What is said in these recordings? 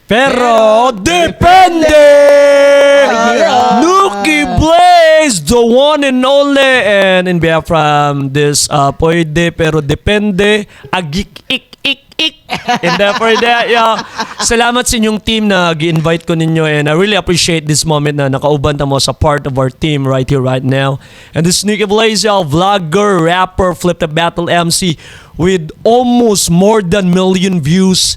Pero depende! Nuki Blaze, the one and only. And in behalf from this pwede pero depende, agik ik ik ik. And therefore that, yeah. Salamat sa inyong team na gi-invite ko ninyo and I really appreciate this moment na nakauban ta mo sa part of our team right here, right now. And this is Nuki Blaze, y'all, vlogger, rapper, Flip the Battle MC with almost more than million views.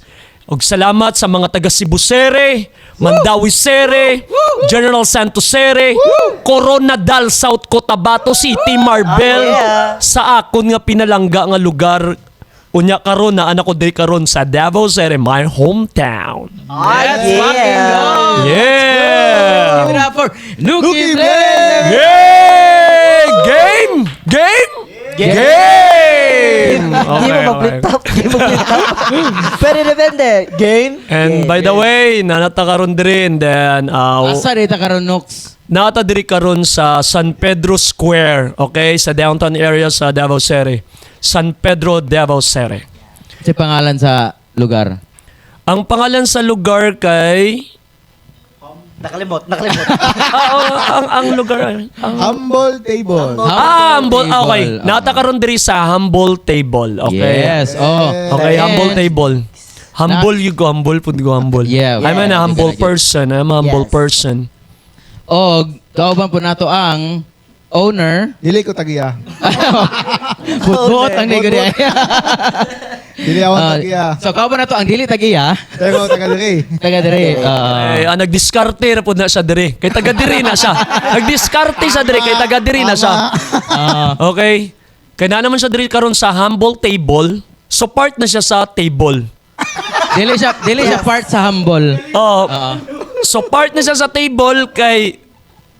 Og salamat sa mga taga Cebu Sere, Mandaue Sere, General Santos Sere, Coronadal, South Cotabato City, Marbel, sa akon nga pinalangga nga lugar. Unya karon na anak ko diri karon sa Davao City, my hometown. Let's fucking go! Yeah! Give it up for Nuki Nuki Blaze! Yay! Game! Game! Game! Di mo mag-flip top. Di mo mag-flip top. Pero depende. Game? And by the way, naa na ta karon diri and then Asa dito karon, Nox? Naa ta diri karon sa San Pedro Square, okay? Sa downtown area sa Davao City. San Pedro, Davao City. Si pangalan sa lugar? Ang pangalan sa lugar kay Nakalimot. Nakalimot. Ah, oh, ang lugar ang Humble Table. Ah, humble, ah, okay. Table. Naa ta karon diri sa Humble Table, okay? Yes. Oh. Okay, And Humble Table. Humble you go, humble pud go humble. Yeah, I'm a humble person. I'm a humble person. Og kauban po nato ang owner. Dili ko tagiya. Butbot ang negosyo. Dili ako tagiya. So kauban nato ang dili tagiya, Pero taga diri. Taga diri. Ah. Ay, nagdiskarte ra pud na siya diri. Kay taga diri na siya. Nagdiskarte siya diri kay taga diri na siya. Okay? Kay naa naman siya diri karon sa Humble Table. So part na siya sa table. Dili siya part sa humble. Oh, Oo. So part na siya sa table kay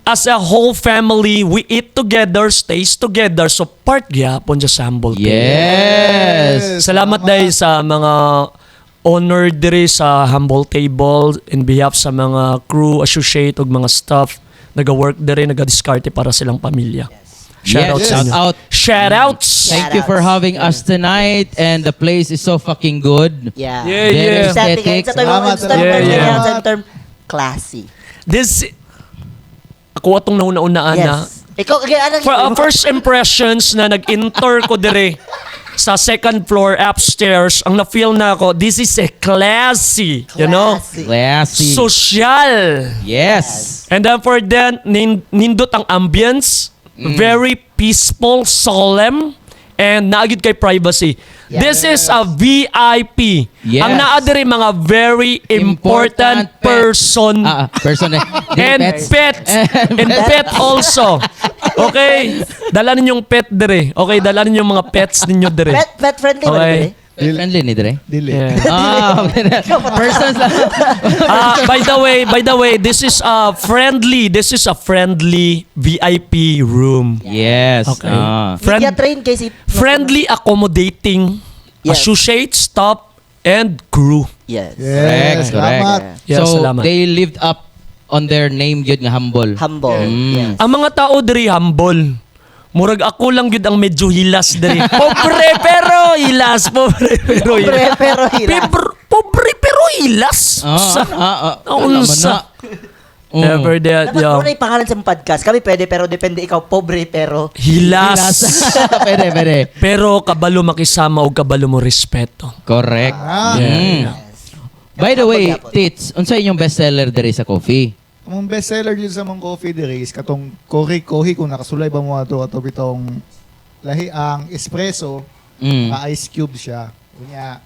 as a whole family, we eat together, stays together. So part gyapon siya sa Humble Table. Yes. Salamat dahil sa mga owner diri sa Humble Table in behalf sa mga crew, associate ug mga staff naga-work diri, naga-diskarte para silang pamilya. Shout out Yes, sa shout inyo. out. Shout outs. Thank you for having us tonight and the place is so fucking good. Yeah. Very Aesthetic. aesthetic. Sa term, Salamat, sa term, sa term, classy. This ako atong nauna-unaan na Yes. Ikaw, okay, anong for, first impressions na nag-enter ko dire sa second floor upstairs, ang na-feel na ako, this is a classy, Classy. Classy. Social. And then for then, nindot ang ambience, very peaceful, solemn, and naa gyud kay privacy. This is a VIP. Ang naa diri mga very important pet. Person Ah, ah, person eh. Dili and pets. Pet. And pet also. Okay? Dala ninyong pet dire. Okay, dala ninyong mga pets ninyo dire. Pet friendly ba Okay. dire? Pet friendly ni dire. Dili. Yeah. Ah, okay. Persons lang. Ah, by the way, this is a friendly VIP room. Yes. Okay. Ah. Friend, Media train kay si friendly, accommodating, associate, staff, and crew. Yes. Yes, Correct, correct. salamat. Yeah, So, salamat. they lived up on their name gyud nga humble. Humble. Yes. Ang mga tao diri humble. Murag ako lang gyud ang medyo hilas diri. Pobre pero hilas, pobre pero Pobre hilas. pero hilas. Pobre, pobre pero hilas. Ah, Sa, ah, ah, unsa. naman na. Oo. Never that, Dapat yo. muna yung pangalan sa podcast. Kami pwede pero depende ikaw pobre pero Hilas. Pwede, pwede. Pero kabalo makisama o kabalo mo respeto. Correct. Ah. By the way, Gyapon. Tits, unsa inyong bestseller diri sa coffee? Among best seller yun sa mong coffee diri is katong Kori Kohi, kung nakasulay ba mo ato ato bitong lahi ang espresso, mga ice cube siya. Unya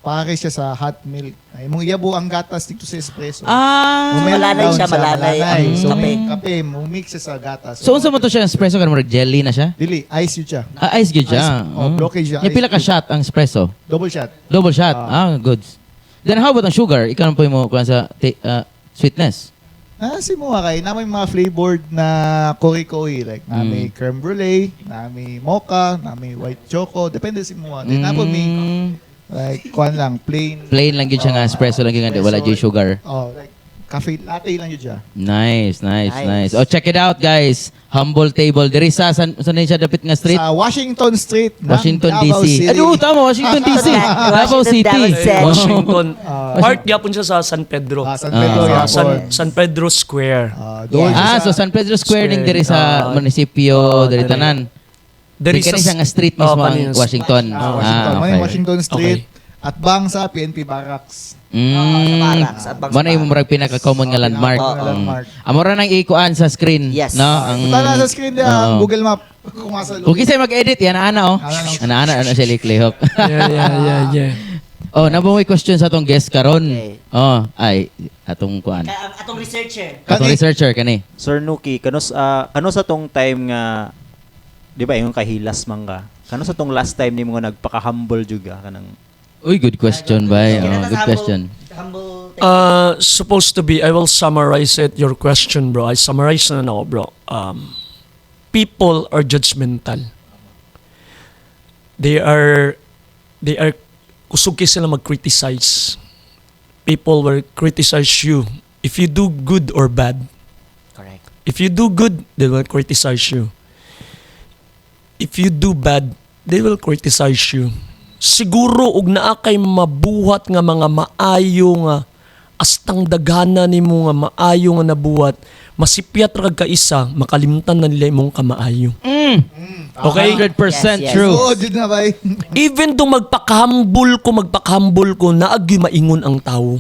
pare siya sa hot milk. Ay, imong iyabo ang gatas dito sa espresso. Ah. Mumelt Malanay down siya, malanay ang So, kape. may kape, mumix siya sa gatas. So unsa mo to siya espresso kan murag jelly na siya? Dili, ice yun siya. Ah, ice gyud siya. Ice. Oh, blockage siya, Yung ice pila ka cube. shot ang espresso? Double shot. Double shot. Ah, goods. Then how about ang sugar? Ikaw na po mo kuan sa sweetness. Ah, si mo kay na may mga flavored na Kori Kohi like na may creme brulee, na may mocha, na may white choco, depende si mo. Then na may like kuan lang plain. Plain lang gyud siya nga espresso lang gyud nga wala gyud sugar. Oh, like Cafe latte lang yun siya. Nice, nice, nice. Nice. Oh, check it out, guys. Humble Table. Diri sa san siya dapit nga street? Sa Washington Street ng Washington Davao DC. City. Ano, tama, Washington DC. Davao Washington, City. Davao City. Oh. Washington. Ah. Part yapon siya sa San Pedro. Ah, San Pedro Ah. yapon. San Pedro Square. Ah, doon Ah, siya so San Pedro Square ning diri sa munisipyo, diri tanan. Diri Diri kani siya nga street mismo Oh, ang kani- Washington. Ah, Washington. Ah, May okay. Washington Street at bang sa PNP Barracks. Sa barracks, at bang sa Mo na yung barracks. murag pinaka-common nga Ah, landmark. pinaka-common nga landmark. Amora nang ikuan sa screen, Yes. no? Ang Punta na sa screen niya ang Oo. Google Map. Kung asa Kung kisay mag-edit, yan ana oh. Ana lang. Ana ana ana siya liklihok. Yeah. Oh, nabo may question sa atong guest karon. Okay. Oh, ay atong kuan. Kaya, atong researcher. Atong Kani. researcher kani. Sir Nuki, kano sa tong time nga di ba yung kahilas man ka? Kano sa tong last time nimo nga nagpaka-humble juga kanang Uy, good question, bay. Oh, Kaya good humble- question. Humble. Supposed to be, I will summarize it, your question, bro. I summarize na ako, bro. People are judgmental. They are, kusog kay sila mag-criticize. People will criticize you if you do good or bad. Correct. If you do good, they will criticize you. If you do bad, they will criticize you. Siguro og naa kay mabuhat nga mga maayo nga astang dagana nimo nga maayo nga nabuhat, masipyat ra ka isa, makalimtan na nila imong kamaayo. Okay? 100% Yes. true. Oo, did na ba? Even though magpakahambol ko, naagyoy maingon ang tao.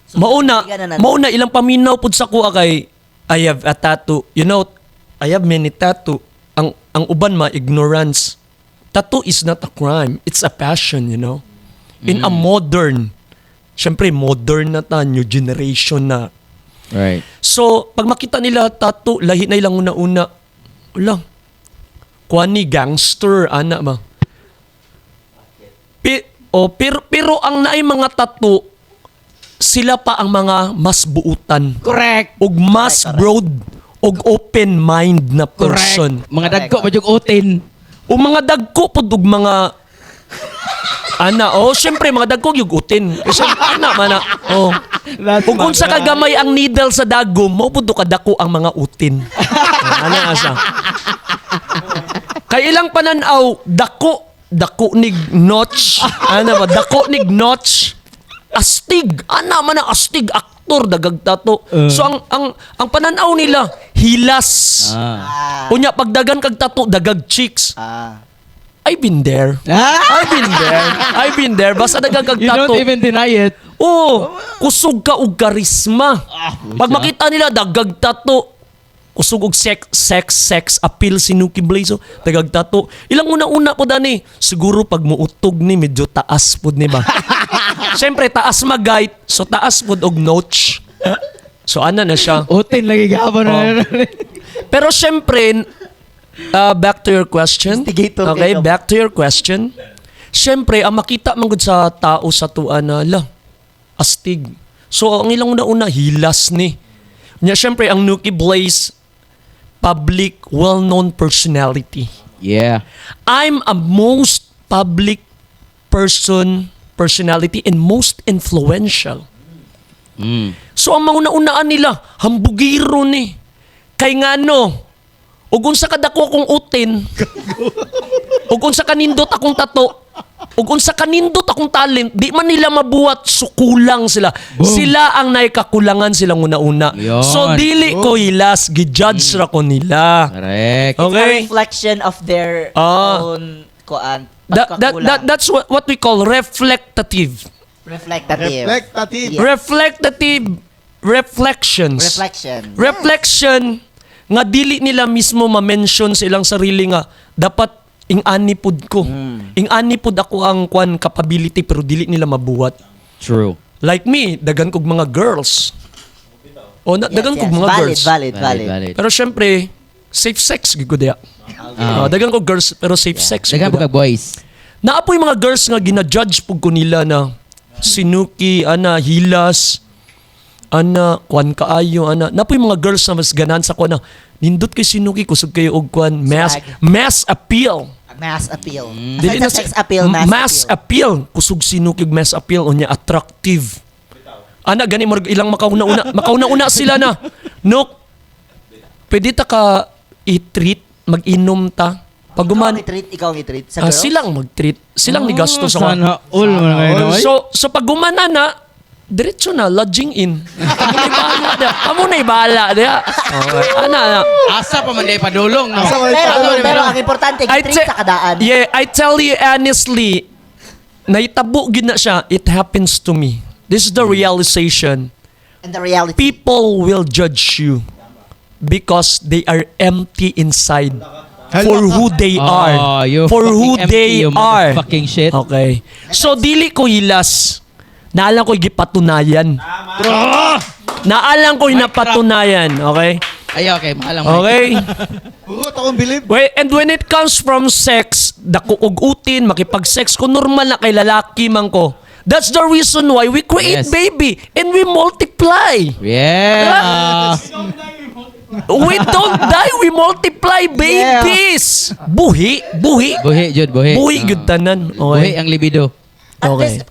So, Mauna, bigyan na natin. mauna ilang paminaw pud sa kuha kay I have a tattoo. I have many tattoo. Ang uban ma ignorance. Tattoo is not a crime. It's a passion. In a modern, syempre modern na ta, new generation na. So, pag makita nila tattoo, lahi na ilang una-una. Wala. Kuan ni gangster, ana ba? Oh, pero ang naay mga tattoo, sila pa ang mga mas buutan. Correct. Og mas broad og open mind na person. Correct. Mga dagko pa jud utin. O mga dagko pod og mga ana, oh, syempre mga dagko gyud utin. Kasi ana man na. Oh. Ug unsa ka gamay ang needle sa dagom, mao pud kadako ang mga utin. Ana asa. Kay ilang pananaw, dako dako nig notch. Ana ba, dako nig notch. Astig, ana man na astig aktor dagag tato. So ang pananaw nila hilas. Unya pagdagan kag tato dagag chicks. I've been there. I've been there. I've been there. Basta dagang kag You tato. don't even deny it. Oo, kusog ka og karisma. Pag makita nila dagag tato, kusog og sex sex sex appeal si Nuki Blaze, oh. Dagag tato. Ilang una-una po dani, siguro pag muutog ni medyo taas pud ni ba. Siyempre taas magayt, so taas pud og notch. So ana na siya. Utin lagi gahapon na. Pero syempre, back to your question. Instigator Okay, kayo. back to your question. Syempre, ang makita man gud sa tao sa tuwa na, la, astig. So, ang ilang una-una, hilas ni. Nya, syempre, ang Nuki Blaze, public, well-known personality. I'm a most public person, personality, and most influential. So ang mauna-unaan nila, hambugiro ni. Kay ngano, ug unsa kadako akong utin, ug unsa kanindot akong tato, ug unsa kanindot akong talent, di man nila mabuhat, sukulang sila. Sila ang naikakulangan silang una-una. Yun. So dili ko hilas, gi-judge ra ko nila. Correct. It's a Okay. reflection of their own kuan. That's what we call reflectative. Reflectative. Reflectative. Yeah. Reflectative reflections. Reflection. Reflection nga dili nila mismo ma-mention sa ilang sarili nga dapat ing-ani pud ko. Ing-ani pud ako ang kwan capability pero dili nila mabuhat. True. Like me, dagan kog mga girls. O na, dagan kog mga Valid, girls. valid, valid. Valid. Pero syempre, safe sex gyud ko diya. Dagan kog girls pero safe sex gyud Dagan ko po kag boys. Naapoy mga girls nga gina-judge pug ko nila na sinuki, ana, hilas, ana, kwan kaayo, ana. Naapoy mga girls na mas ganahan sa kuan na, nindot kay sinuki, kusog kayo og kwan, mass, Swag. mass appeal. Mass appeal. Dili Aside na sa sex appeal, mass, mass appeal. appeal. Kusog sinuki og mass appeal, unya attractive. Ana gani murag ilang makauna-una, makauna-una sila na. Nok, pwede ta ka i-treat, mag-inom ta. Pag Ikaw guman, ang i-treat, ikaw ang i-treat. Sa ah, girls? silang mag-treat. Silang ni gasto sa Sana all mo na ngayon. Oy. So pag gumana na, diretso na, lodging in. Amo na bahala diya. Amo na bahala diya. Okay. Ana, ana. Asa pa man di padulong, no? Asa man Pero, Asa man pero ang importante, I i-treat sa kadaan. Yeah, I tell you honestly, naitabo gid na siya, it happens to me. This is the realization. And the reality. People will judge you because they are empty inside for who they are. Oh, you For who fucking empty, they you are. motherfucking shit. Okay. So dili ko hilas. Naalang ko'y gipatunayan. Naalang ko'y napatunayan. Okay? Ay, okay. Mahal ang Okay? Urot akong bilib. Well, and when it comes from sex, dako og utin, makipag-sex ko, normal na kay lalaki man ko. That's the reason why we create baby and we multiply. Yeah. We don't die, we multiply babies. Buhi, buhi. Buhi, jud, buhi. Buhi Ah. gyud tanan. Buhi Okay. ang libido.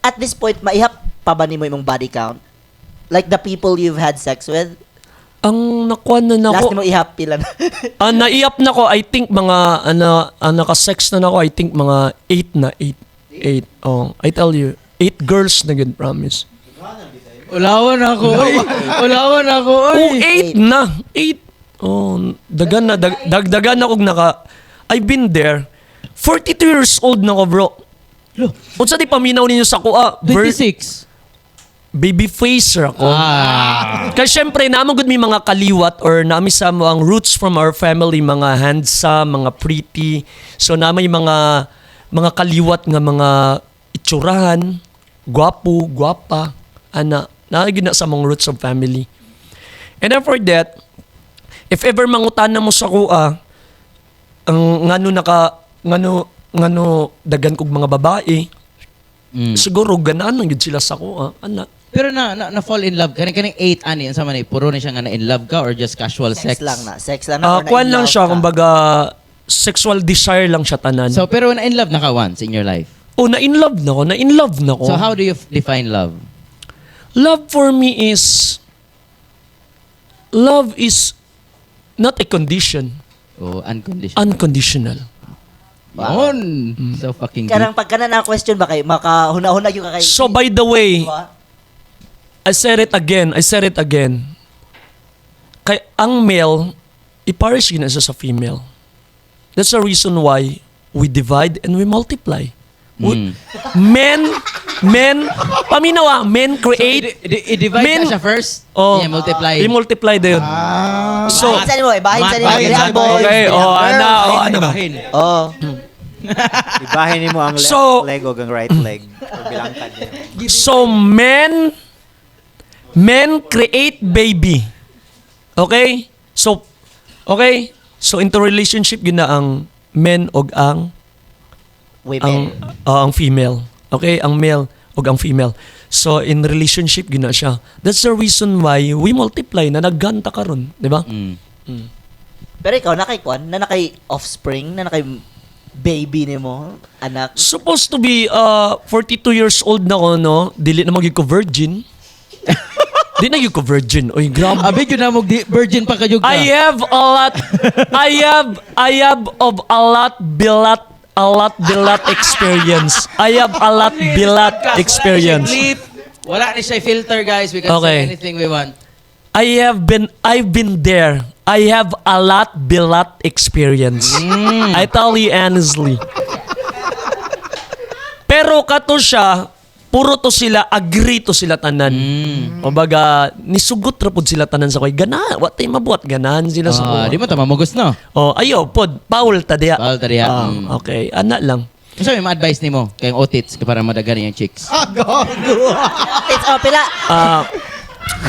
At this point, maihap pa ba nimo imong body count? Like the people you've had sex with? Ang nakuha na Last nako, nimo ihap pila na? ah, naiap na ko, I think mga ano, naka-sex na nako, I think mga 8 na, 8. 8. Oh, I tell you, 8 girls na gyud, promise. Ulawan ako, oy. Ulawan ako, oy. Oh, 8 na. 8. Oh, dagan na dagdagan na kog naka I've been there. 42 years old na ko, bro. Unsa di paminaw ninyo sa kuha? 26. Baby face ra ko. Ah. Kaya syempre, namo gud may mga kaliwat or nami sa mo ang roots from our family, mga handsome, mga pretty. So namay mga kaliwat nga mga itsurahan, gwapo, gwapa, ana, naa gyud na sa mong roots of family. And then for that, if ever mangutana mo sa kuha, ang ngano naka ngano ngano dagan kog mga babae, siguro ganaan lang gyud sila sa kuha, ana. Pero na fall in love kaning kaning 8 ani unsa man ni puro ni siya nga na in love ka or just casual sex? Sex lang na. Sex lang na. Ah, or na kuwan in lang love siya, ka. kumbaga, sexual desire lang siya tanan. So pero na in love na ka once in your life. Oh, na in love na ko, na in love na ko. So how do you define love? Love for me is, love is not a condition, Oh, unconditional. Unconditional. Yun. So fucking deep. Karang pagka na question ba kay makahuna-huna yung kay So by the way, Diba? I said it again, I said it again. Kay ang male, iparish yun siya sa female. That's the reason why we divide and we multiply. Men, paminaw ah, men create, I-divide na siya first. Oh, Yeah, multiply. I-multiply dayon. Ah. So, Bahin sa nimo, eh, bahin sa nimo. Bahin Dili sa ang boys, okay, dili ang oh, girls. ana, oh, ano ba? Oh. Ibahin nimo ang left leg o ang right leg. Or bilangkad niya. So, men create baby. Okay? So, okay? So, into relationship yun na ang men og ang Women. ang female. Okay? Ang male og ang female. So, in relationship yun na siya. That's the reason why we multiply na nagganta karon, di ba? Pero ikaw na kay kwan, na nakay offspring, na nakay baby nimo, anak. Supposed to be 42 years old na ko, no? Dili na magiging ko virgin. Di na ko virgin. Oy, grabe. Abi gyud na mo di virgin pa kayo ka. I have a lot. I have of a lot bilat a lot bilat experience. I have a lot bilat experience. Wala ni siya filter, guys. We can say anything we want. I've been there. I have a lot bilat experience. I tell you honestly. Pero kato siya, puro to sila, agree to sila tanan. Kumbaga, nisugot ra pud sila tanan sa koy. Gana, wa tay mabuhat, ganahan sila sa Ah, kuha. di mo ta mamugos, no? Oh, ayo pod, Paul ta diha. Paul ta diha. Ah, okay, ana lang. Unsa may ma-advise nimo kay otits para madagan yung chicks? Ah, gago. Otis, oh, pila.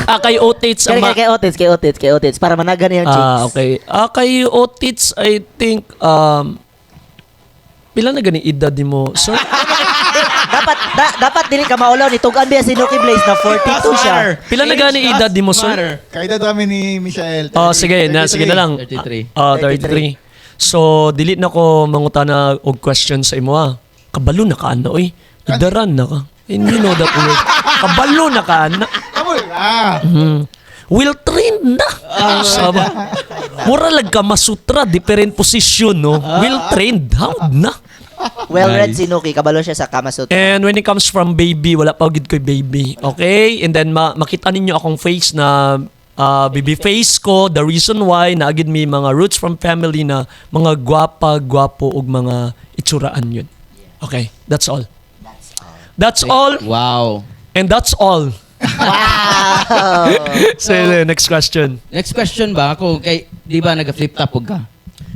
Ah, kay Otits ang Kay, kay, kay Otis, kay Otis, kay Otis. Para managan yung chicks. Ah, okay. Ah, kay Otits, I think pila na gani edad nimo, sir? Dapat dili ka maulaw ni tugan biya si Nuki Blaze na 42 siya. Pila na gani edad nimo, sir? Kaedad kami ni Michael. Oh, sige na, sige na lang. 33. Ah, 33. So, dili na ko mangutana og question sa imo ah. Kabalo na ka ana oy. Idaran na ka. And you know that word. Kabalo na ka ana. Kamu, Yeah. Well trained na. Sama. Mura lang ka masutra, different position, no? Well trained, how na? Well read Nice. si Nuki, kabalo siya sa Kama Sutra. And when it comes from baby, wala pa gid ko'y baby. Okay? And then makita ninyo akong face na baby face ko, the reason why naagid mi mga roots from family na mga gwapa, gwapo ug mga itsuraan yun. Okay, that's all. That's all Wow. and that's all. Wow! So, next question. Next question ba ako kay di ba naga-flip top og ka?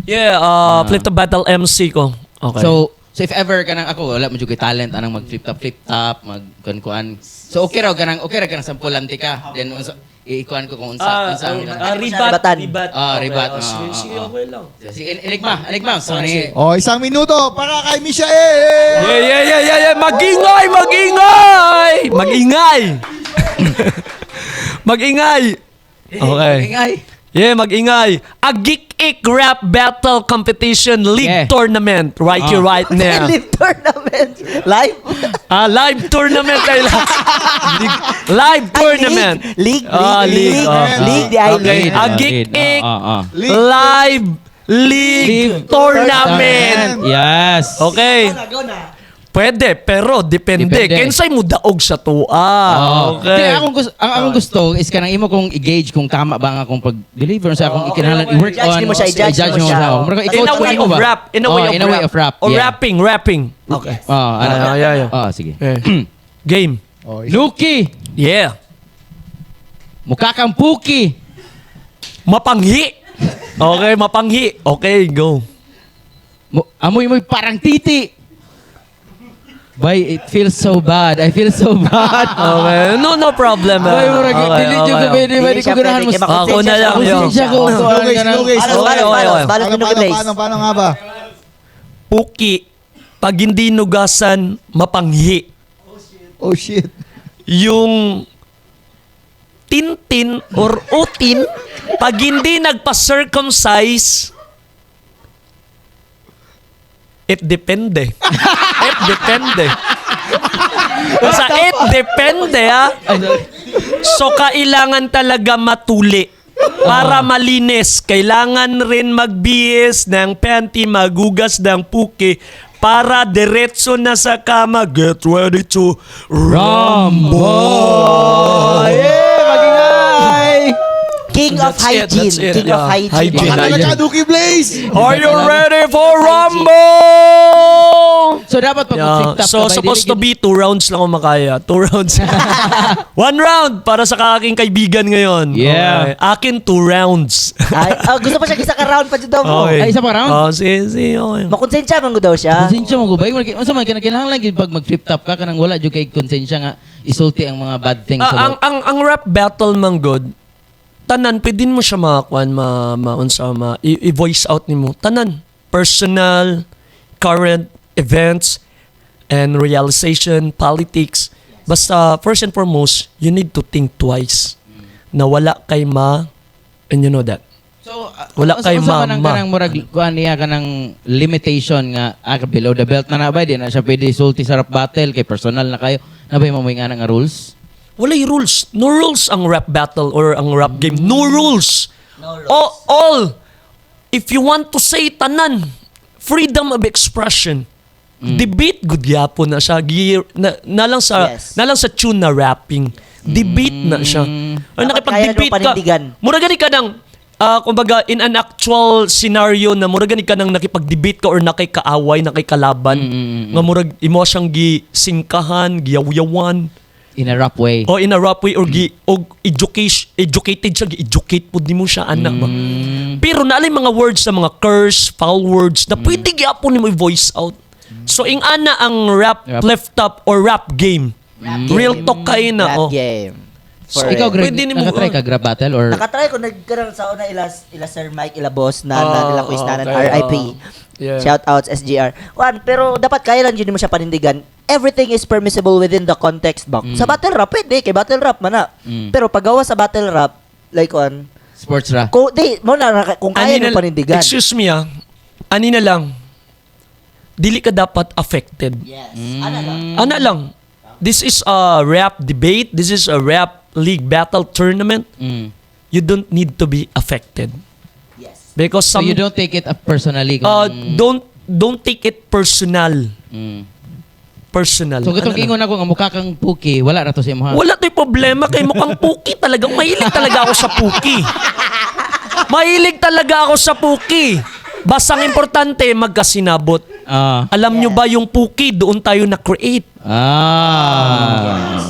Yeah, Flip the Battle MC ko. Okay. So if ever kanang ako wala mo jud koy talent anang mag flip top flip top mag kuan. So okay raw kanang okay ra kanang sampulan ti ka. Then unsa iikuan ko kung unsa unsa ang ribat, Ribatan. Ribat. Ah, ribat. Okay, sige, sige, okay lang. Si Enigma, Enigma, sorry. Oh, isang minuto para kay Mishael. Yeah. Magingay, magingay! Magingay! Magingay! Okay. Ingay. Yeah, magingay. A Geek Ik Rap Battle Competition League Tournament right here, right now. Live tournament. Live. Ah, live tournament ay lang. Live tournament. League, Ah, league, league, league, ah. league, the I Okay. league. A Geek Ik League. Live League League Tournament. Yes. Okay. Pwede, pero depende. Depende. Kinsay mo daog sa tuwa. Oh. Okay. Di, akong, ang akong gusto is kanang imo kong i-gauge kung tama ba ang akong pag-deliver sa akong ikinahanglan i-work I-judge on. nimo siya, i-judge I-judge nimo mo siya. siya. Mura ko, In a i-coach way nimo of ba? rap. In a way Oh, of in a way rap. of rap. Or Yeah. rapping, rapping. Okay. Oh, ano? Ah, yeah. Oh, sige. Okay. Game. Oh, Nuki, Yeah. mukha kang puki. Mapanghi. Okay, mapanghi. Okay, go. Amoy mo'y parang titi. Bay, it feels so bad. I feel so bad. Okay. No, no problem. Bay, murag, Okay, dili jud ko pwede, Dili bay, di siya ko ganahan pwede, mo. kay Ako na lang, makonsensya yo. Konsensya ko. Slow guys, slow guys. Balos, Okay, balos, balos, okay. balos, Paano, Nuki paano, Blaze. paano, paano nga ba? Puki. Pag hindi nugasan, mapanghi. Oh shit. Yung tintin or utin, pag hindi nagpa-circumcise, it depende. It depende. Basta it depende, ha? So, kailangan talaga matuli. Para malinis, kailangan rin magbihis ng panty, magugas ng puki para diretso na sa kama. Get ready to rumble! Yeah, magingay! King of That's it, hygiene. that's it, King of yeah. hygiene. Hygiene. Baka talaga Nuki Blaze. Are you ready for rumble? So dapat pag Yeah. flip top So ka, bay, supposed dili to be two rounds lang ako makaya. Two rounds. One round para sa aking kaibigan ngayon. Yeah. Okay. Akin two rounds. Ay, gusto pa siya isa ka round pa dyan daw mo. Okay. Ay, isa pa round? Oh, sige, sige. Okay. Makonsensya man ko daw siya. Konsensya mo ko ba? Unsa man kana kinahanglan gyud pag mag-flip top ka kanang wala jud kay konsensya nga isulti ang mga bad things Ah, ang about. ang ang rap battle man good. Tanan pwede mo siya makakuan ma, ma unsa ma i-voice out nimo. Tanan personal, current events and realization, politics. Basta first and foremost, you need to think twice na wala kay ma and you know that. So Wala kay unsa man ang mama. kanang murag kuan niya kanang limitation nga below the belt na na ba di na siya pwede sulti sa rap battle kay personal na kayo na ba mo nga nga rules? Walay rules. No rules ang rap battle or ang rap game. No rules. No rules. All. If you want to say tanan, freedom of expression. Debate good gyapon na siya. Na lang sa na lang sa tune na rapping. Debate na siya. Ay, Dapat kaya nakipag-debate nung ka. panindigan. Mura gani ka ng kumbaga in an actual scenario na mura gani ka nang nakipag-debate ka or nakikaaway, nakikalaban. Nga murag imo siyang gisingkahan, giyawyawan. In a rap way. O in a rough way or gi og education educated siya gi-educate pud nimo siya anak ba. Pero naalay mga words sa mga curse, foul words na pwede gyapon nimo i-voice out. So ing ana ang rap, Rap. left up or rap game. Real talk kay na Rap oh. game. So, For Ikaw real. Greg, Pwede nimo- nakatry ka grab battle or Nakatry ko nagkaroon sa una ila ila Sir Mike ila boss na, na nila quiz na okay, RIP. Yeah. Shout outs SGR. Wan, pero dapat kaya lang yun mo siya panindigan. Everything is permissible within the context box. Sa battle rap pwede kay battle rap man na. Pero paggawa sa battle rap like on sports ra? ko di mo na kung kaya Ani mo panindigan. Excuse me ah. Ani na lang. Dili ka dapat affected. Yes. Ana lang. Ana lang. This is a rap debate. This is a rap League Battle Tournament, you don't need to be affected. Because So some you don't take it up personally kung don't take it personal. Personal. So katong Ano lang. ingon ako nga mukha kang puki, wala ra to sa imo ha. Wala to'y problema kay mukhang puki talaga. Mahilig talaga ako sa puki. Mahilig talaga ako sa puki. Basta ang importante, magkasinabot. Alam nyo ba yung puki, doon tayo na-create.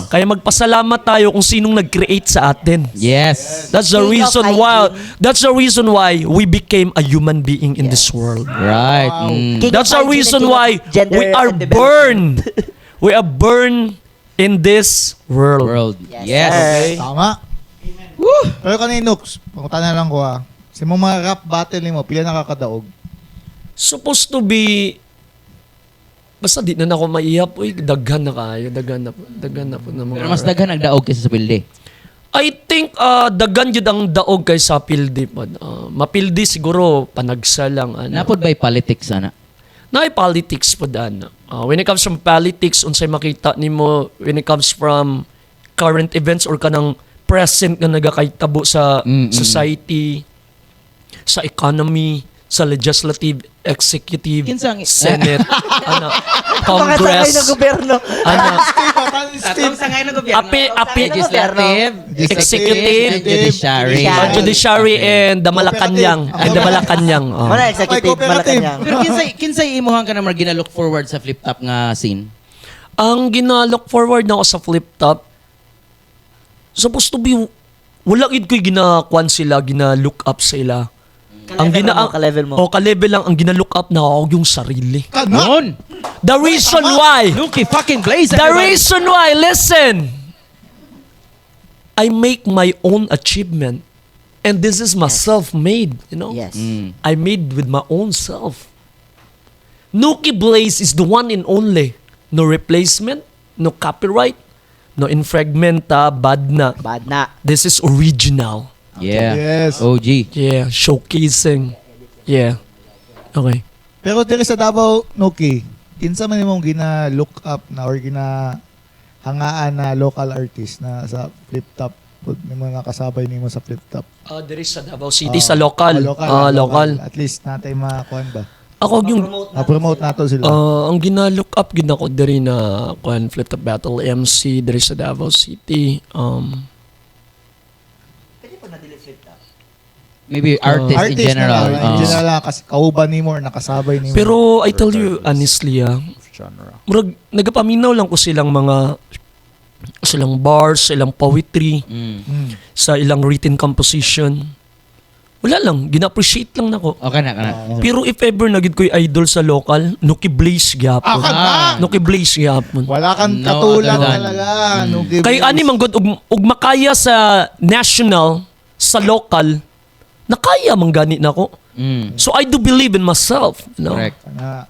Kaya magpasalamat tayo kung sinong nag-create sa atin. That's the King of reason why hygiene. That's the reason why we became a human being in this world. King That's of the hygiene and reason king of why gender we are and born. development. We are born in this world. World. Yes, Yes. sir. Okay. Tama. Pero kanina, Nux, pangutana lang ko ah. Sa imong mga rap battle nimo, pila nakakadaog? Supposed to be, basta di na nako maihap, uy, daghan na kayo, daghan na po ng mga Pero mas daghan ang daog kaysa sa pildi. I think daghan jud ang daog kaysa pildi pod. Mapildi siguro panagsa lang ano. Napod by politics ana. Naay politics pod ana. When it comes from politics, unsay makita nimo when it comes from current events or kanang present nga nagakahitabo sa society, sa economy, sa legislative, executive, Kinsa Senate, ana, Mga Congress, sangay ng gobyerno. ana, Atong sangay ng gobyerno. api, api, Legislative, Executive, and judiciary. Judiciary and the Malacanang, and the Malacanang. Oh. Wala executive, May cooperative. Malacanang. Pero kinsay imuhang ka na mga gina-look forward sa flip top nga scene? Ang gina-look forward na ako sa flip top, supposed to be, wala gid ko'y ginakuan sila, gina-look up sila. Ang Ka-level gina mo, ka-level mo. Oh, ka-level lang ang gina-look up na ako yung sarili. Kana? Yun! The reason why, Nuki fucking Blaze! the everybody! reason why, listen, I make my own achievement and this is my self-made. I made with my own self. Nuki Blaze is the one and only. No replacement, no copyright, no infragmenta, bad na. Bad na. This is original. Yeah. Yes. OG. Yeah, showcasing. Yeah. Okay. Pero diri sa Davao, Nuki, kinsa man imong gina look up na or gina hangaan na local artist na sa flip top pud nimo nakasabay nimo sa flip top? There is sa Davao City, sa local. Ah, local, Ah, local. At least natay makuan ba? Ako yung Ma-promote nato sila. Ang gina-look up gid nako diri na kuan Flip Top Battle MC diri sa Davao City. Pwede po na dili flip top. Maybe artist, in Artist general. na lang, in general lang, kasi kauban nimo or nakasabay nimo. Pero I tell you honestly, Genre. Murag nagapaminaw lang ko silang mga silang bars, silang poetry, sa ilang written composition. Wala lang, gina-appreciate lang nako. Okay na, kana. Pero if ever na gid ko'y idol sa local, Nuki Blaze gyapon. Ah. Nuki Blaze gyapon. Wala kang No katulad other than. talaga. Nuki Kay Blaze. ani man gud og makaya sa national, sa local, nakaya man gani nako. So I do believe in myself. Correct. Kana.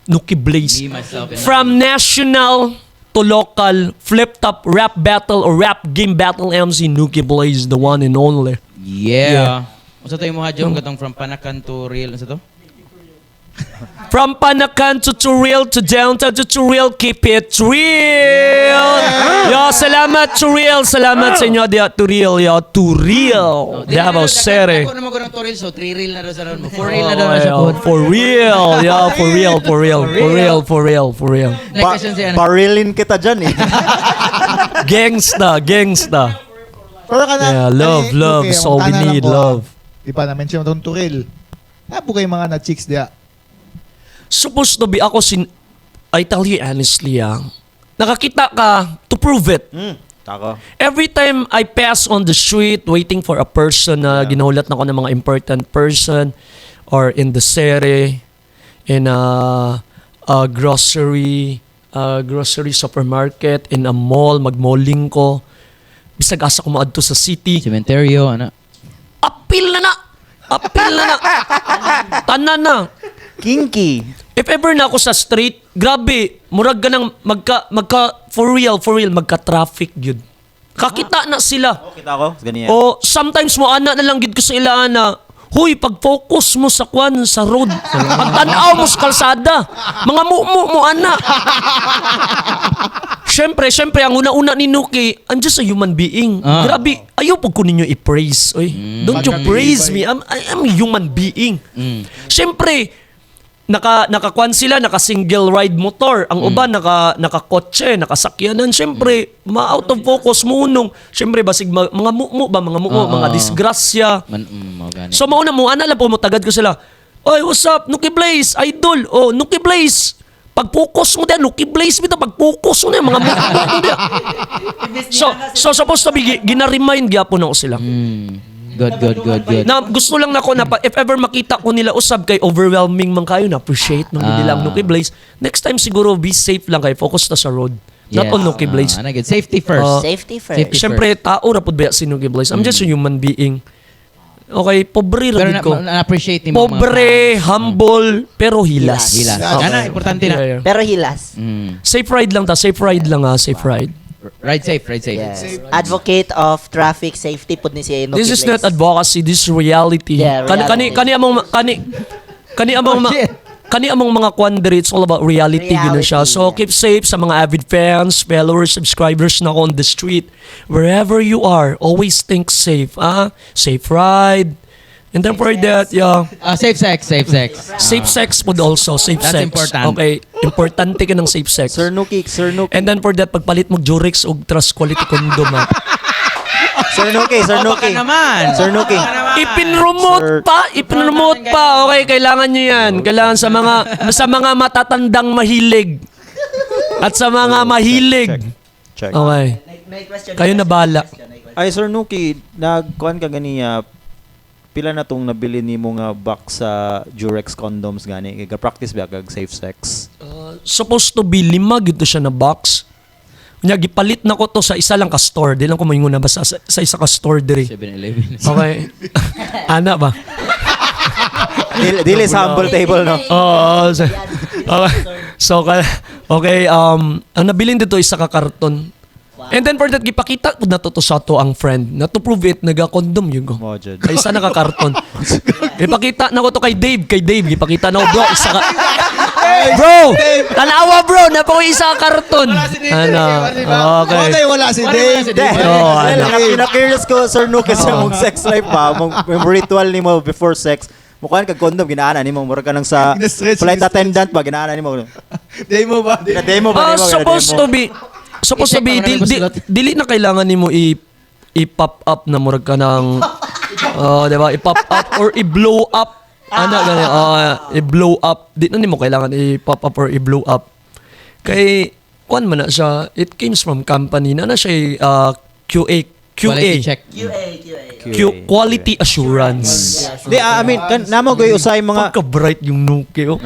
Nuki Blaze. Me, myself, and From national to local, flip top rap battle or rap game battle MC, Nuki Blaze, the one and only. Yeah. Unsa to imo ha Jong katong from Panacan to real unsa to? From Panacan to Turil to downtown to Turil, keep it real. Yo, salamat Turil, salamat sa inyo diya Turil, yo Turil. Davao City. Ako naman ko ng to real, so 3 real na daw sa ron mo. 4 real na daw na sa Oh, pod. for real, yo, for real, for real, for real, for real, for real. Next question si ano. Barilin kita dyan eh. Gangsta, gangsta. Pero kana, Yeah, love, kani, love okay, is all we ang tanan lang need, ko, ah. love. Di pa na-mention mo itong Turil. Apo kay mga na chicks diya. Supposed to be ako sin I tell you honestly, nakakita ka to prove it. Tako. Every time I pass on the street waiting for a person na ginahulat na ko ng mga important person or in the city, in a grocery supermarket, in a mall, magmalling ko. Bisag asa ko maadto sa city. Cementerio ana. Apil na na! Apil na na! Tanan na! Kinky. If ever na ako sa street, grabe, murag ka nang magka, for real, magka-traffic yun. Kakita na sila. Oh, kita ko. Ganyan. O sometimes mo ana na lang gid ko sa ila na, Huy, pag-focus mo sa kwan sa road. Pagtanaw mo sa kalsada. Mga mumu mo, ana. Siyempre, siyempre, ang una-una ni Nuki, I'm just a human being. Grabe, ayaw po ko ninyo i-praise. Oy. Don't you praise me. I'm a human being. Siyempre, nakakuan sila, naka single ride motor. Ang uban naka nakakotse, nakasakyanan. Siyempre, ma out of focus mo nung. Siyempre basig mga mumu ba, mga mumu, mga disgrasya. Man, mao gani. So mauna mo ana lang po mo tagad ko sila. Oy, what's up? Nuki Blaze, idol. Oh, Nuki Blaze. Pag-focus mo diyan, Nuki Blaze bitaw, pag-focus mo na mga mumu mo diyan. So supposed to be gina-remind gyapon ako sila. Good, good, good, good. Na gusto lang nako na if ever makita ko nila usab kay overwhelming man kayo na appreciate nung nila ang Nuki Blaze. Next time siguro be safe lang kay focus na sa road. Not on Nuki Blaze. Ana good. Safety first. Safety first. Safety. Siyempre tao ra pud ba si Nuki Blaze. I'm just a human being. Okay, pobre ra Pero gid na, ko. na-appreciate ni mga Pobre, humble, pero hilas. Hilas. Okay. Ana, importante na. Yeah. Pero hilas. Safe ride lang ta, safe ride lang ha, safe ride. Ride safe, ride safe. Yes. Advocate of traffic safety pud ni si Nuki This is Blaze. not advocacy, this is reality. Yeah, Kani kani reality. kani among kani kani among Oh, shit. kani among mga quandary, it's all about reality, gino siya. Reality, So yeah. keep safe sa mga avid fans, followers, subscribers na ako on the street. Wherever you are, always think safe, ah. Safe ride. And then for that, yeah. Ah, safe sex, safe sex. Safe sex would also, safe That's sex. important. Okay, importante ka ng safe sex. Sir Nuki, Sir Nuki. And then for that, pagpalit mo Durex og trust quality condom, ah. Sir Nuki, Sir Oh, baka Nuki. naman. Sir Nuki. Baka naman. Ipinromote Sir. pa, ipinromote pa. Okay, kailangan niyo 'yan. Kailangan sa mga matatandang mahilig. At sa mga mahilig. Check. Check. Okay. May question. Kayo na bahala. Ay, Sir Nuki, nagkuan ka ganiya, pila na tong nabili nimo nga box sa Durex condoms gani? Kay ga-practice ba kag safe sex? Supposed to be lima gito siya na box. Nya gipalit na ko to sa isa lang ka store. Di lang ko moingon na basta sa isa ka store diri. 7-Eleven. Okay. Ana ba? Dili, dili sa humble table, no? Oo. Okay. So, okay, ang nabilin dito isa ka karton. And then for that, gipakita ko na to sa to ang friend. Na to prove it, naga-condom yun ko. Mo, jud. Ay, isa na ka karton. Gipakita na ko to kay Dave. Kay Dave, gipakita na ko, bro, isa ka. Bro, tanawa bro, na po isa ka karton. Ano? Okay. Okay, wala si Dave. Si Dave. Oo, ano. Pina-curious ko, Sir Nuki, sa mong sex life ba? Mong mong ritual nimo before sex. Mukhaan kag condom, ginaana nimo. Mura ka nang sa Gina-stretch, flight gina-stretch. attendant ba, ginaana nimo. Demo ba? Gina-demo ba Ah, nimo? supposed Gina-demo. to be I-check pa di, man di, ang dili na kailangan nimo i i-pop up na murag ka ng oh, di ba? I-pop up or i-blow up. Ano gani? Oh, i-blow up. Di na nimo kailangan i-pop up or i-blow up. Kay kuan man na siya, it comes from company na na siya QA QA Quality check. QA, QA. Q, quality assurance. Di, I mean, kan, namo goy usay mga Pagka-bright yung Nuki, oh.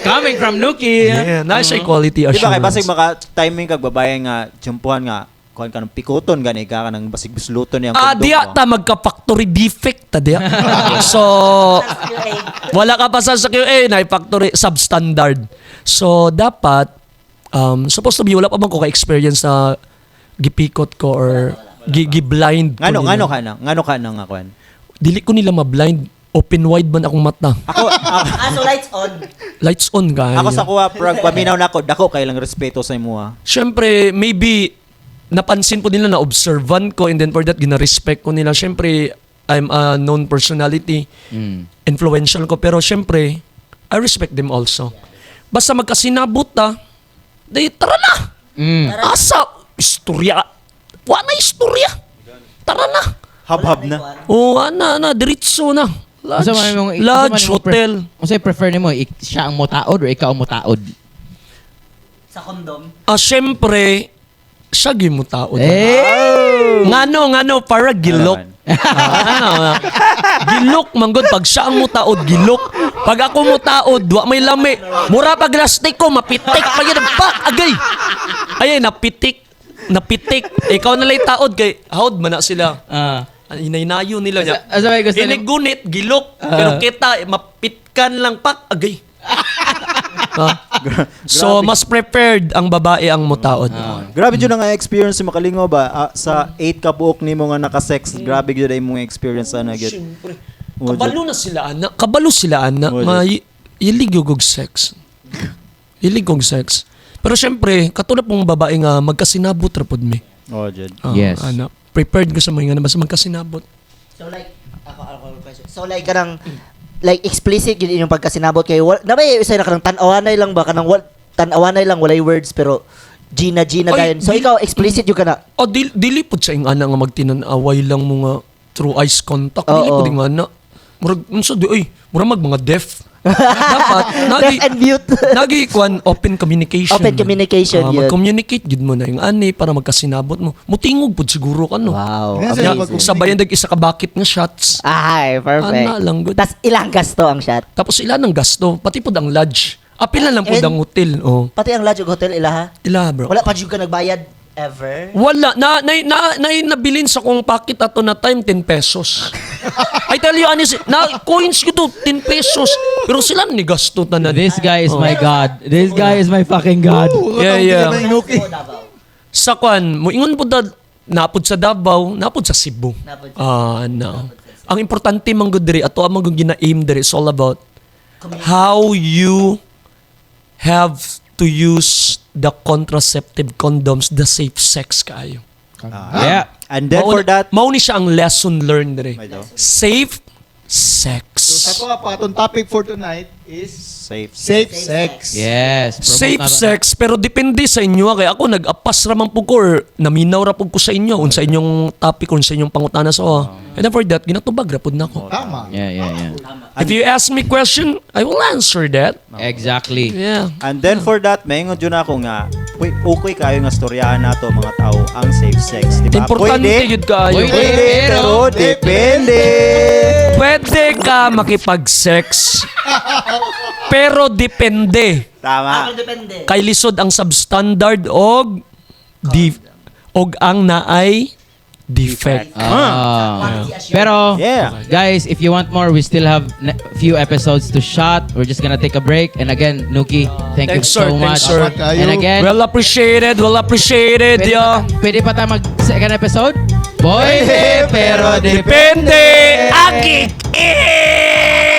Coming from Nuki. Yeah, na siya quality Di ba assurance. kay basig maka timing kag babae nga tiyempuhan nga kuan ka ng pikoton gani ka ka ng basig bisluton niyang Ah, kondom diya mo. ta magka-factory defect ta diya. So, wala ka pa sa QA, na factory substandard. So, dapat supposed to be wala pa man ko ka-experience na gipikot ko or gi-blind ko Ngano nila. ngano ka na? Ngano ka na nga kuan? Dili ko nila ma-blind. Open wide man akong mata. Ako ako, Ah, so lights on. Lights on kaayo. ako sa kuha prag paminaw nako dako kay lang respeto sa imuha. Siyempre, maybe napansin po nila na observant ko and then for that gina-respect ko nila. Siyempre, I'm a known personality. Influential ko. Pero siyempre, I respect them also. Basta magkasinabot ta, di tara na! Asa, istorya. Wala na istorya. Tara na. Hab-hab na. Oo, ana, ana, diretso na. Lodge, Unsa man imong- unsa lodge man imong hotel. Unsa prefer nimo, siya ang motaod or ikaw ang motaod? Sa condom. Ah, siyempre, siya gimutaod. Eh! Ngano, ngano, para gilok. Ano Ah, gilok man gud pag siya ang mutaod gilok. Pag ako mutaod, wa may lami. Mura pag lastik ko mapitik pa yun. Pak agay. Ay napitik. Napitik. Ikaw na lay taod kay howd man na sila. Inaynayo nila niya. Asa may gusto Inig gunit, gilok. Pero kita, mapitkan lang pak agay. Ah. So, mas prepared ang babae ang mutaod. Grabe jud nga experience si makalingaw ba. Ah, sa 8 ka buok nimo nga naka-sex, grabe jud ay mong experience ana gyud. Siyempre. Mo, Kabalo na sila, ana. Kabalo sila, ana. Mo, Nga, ilig yung og sex. Ilig og sex. Pero siyempre, katulad pong babae nga, magkasinabot ra pod mi. Oh, jud. Ah, ana, prepared ko sa mga nga, basta magkasinabot. So like ako question. So like kanang like explicit yun inyong pagkasinabot kayo. Wal, na ba usay na kanang tan-awanay lang ba kanang wal, tan-awanay lang walay words pero Gina Gina Ay, dayon. So ikaw explicit yun ka na. O, dili pod sa ingana nga magtinanaway lang mo nga through eyes contact. Dili Oo. pod ingana. Murag, unsa di, oy, murag mag mga deaf. Dapat, nagi, Deaf and mute. nagi kwan open communication. Open communication, Ah, yun. mag-communicate gid mo na yung ani para magkasinabot mo. Mutingog pud siguro ka no. Wow. Nga, sir, Nya, Amazing. sabayan dag isa ka bucket nga shots. Ay, perfect. Ana lang, good. Tas ilang gasto ang shot? Tapos ila ng gasto, pati pud ang lodge. Apil na lang pud And- ang hotel. Oh. Pati ang lodge ug hotel ilaha. Ila bro. Wala pa jud ka nagbayad ever. Wala na na na, na nabilin sa kong pocket ato na time 10 pesos. I tell you honestly, na coins ko to 10 pesos. Pero sila ni gasto tanan. This guy is my god. This guy is my fucking god. Yeah. Nuki. Davao. Sa kwan, moingon pud napod sa Davao, napod sa Cebu. Napod sa Ah, no. Ang importante man gud diri ato ang man gud gina-aim diri is all about how you have to use the contraceptive condoms, the safe sex kaayo. Yeah. And then for that, mao ni siya ang lesson learned diri. May daw. Safe sex. So, sa to pa, atong topic for tonight is safe. safe sex. Yes. Promote Safe na to. sex pero depende sa inyo ah. Kay ako nag-apas ra man pud ko or naminaw ra pud ko sa inyo unsa inyong topic unsa inyong pangutana sa oh. And then for that ginatubag ra pud nako. Tama. Yeah. If you ask me question, I will answer that. Exactly. Yeah. And then for that, maingon jud ako nga, uy, okay kayo nga storyahan nato mga tao ang safe sex, di ba? Importante Pwede, yun kaayo. Pwede. pwede, pero depende. Pwede ka makipag-sex pero depende. Tama. Ako depende. Kay lisod ang substandard og di og ang naay defect. Ah. Pero, guys, if you want more, we still have few episodes to shot. We're just gonna take a break. And again, Nuki, thank you Thanks, sir. so Thanks, much. sir. Salamat kayo. And again, Well appreciated, well appreciated. pwede, Yeah. pa, pwede pa tayo mag second episode? Pwede, pero Depende. Agik. Eh!